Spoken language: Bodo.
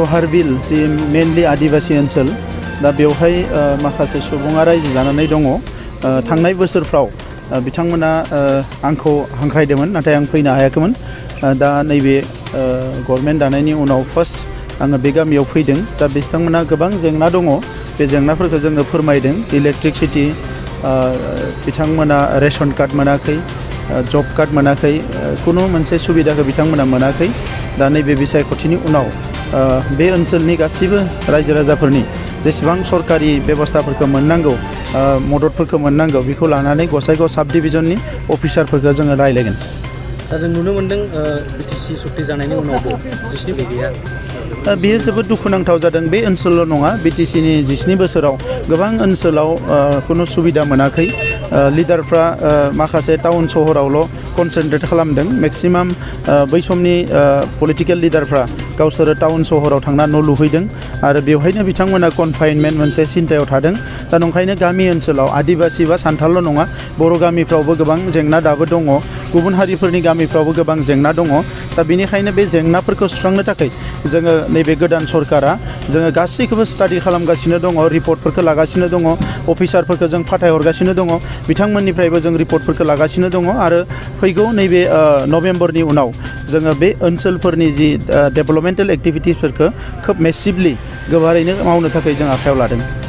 जहारबिल जि मेनलि आदिवासी ओनसोल दा बेवहाय माखासे सुबुङा रायजो जानानै दङ। थांनाय बोसोरफ्राव बिथांमोना आंखौ हांख्रायदोंमोन नाथाय आं फैनो हायाखैमोन। दा नैबे गभर्नमेन्ट दानायनि उनाव फार्स्ट आङो बे गामियाव फैदों। दा बिथांमोना गोबां जेंना दङ। बे जेंनाफोरखौ जोङो फोरमायदों। इलेक्ट्रिसिटि, बिथांमोना रेशन कार्ड मोनाखै, जब कार्ड मोनाखै, खुनु मोनसे सुबिदाखौ बिथांमोना मोनाखै। दा नैबे बिसायख'थिनि उनाव बे ओनसोलनि गासिबो रायजो राजाफोरनि जेसेबां सरकारि बेबस्थाफोरखौ मोननांगौ, मददफोरखौ मोननांगौ, बेखौ लानानै गसाइगाव साब डिभिजननि अफिसारफोरखौ जोङो रायलायगोन। दा जों नुनो मोन्दों बिटिसि सक्ति जानायनि उनावबो जिस्नि गैया। बेयो जोबोद दुखुनांथाव जादों। बे ओनसोलल' नङा, बिटिसिनि 19 बोसोराव गोबां ओनसोलाव खुनु सुबिदा मोनाखै। लिडारफ्रा माखासे टाउन सहरावल' कनसेन्ट्रेट खालामदों। मेक्सिमाम बै समनि पलिटिकेल लिडारफ्रा गावसोरो टाउन सहराव थांना न' लुहैदों आरो बेवहायनो बिथांमोना कनफाइनमेन्ट मोनसे सिन्थायाव थादों। दा नंखायनो गामि ओनसोलाव आदिबासि बा सान्थालल' नङा, बर' गामिफ्रावबो गोबां जेंना दाबो दङ। गुबुन हारिफोरनि गामिफ्रावबो गोबां जेंना दङ। दा बेनिखायनो बे जेंनाफोरखौ सुस्रांनो थाखाय जोङो नैबे गोदान सरकारा जोङो गासैखौबो स्टाडि खालामगासिनो दङ, रिपर्टफोरखौ लागासिनो दङ, अफिसारफोरखौ जों फाथायहरगासिनो दङ, बिथांमोननिफ्रायबो जों रिपर्टफोरखौ लागासिनो दङ। आरो फैगौ नैबे नभेम्बरनि उनाव जोङो बे ओनसोलफोरनि जि डेभेलपमेन्टेल एक्टिभिटिसफोरखौ खोब मेसिभलि गोबारैनो मावनो थाखाय जों आखायाव लादों।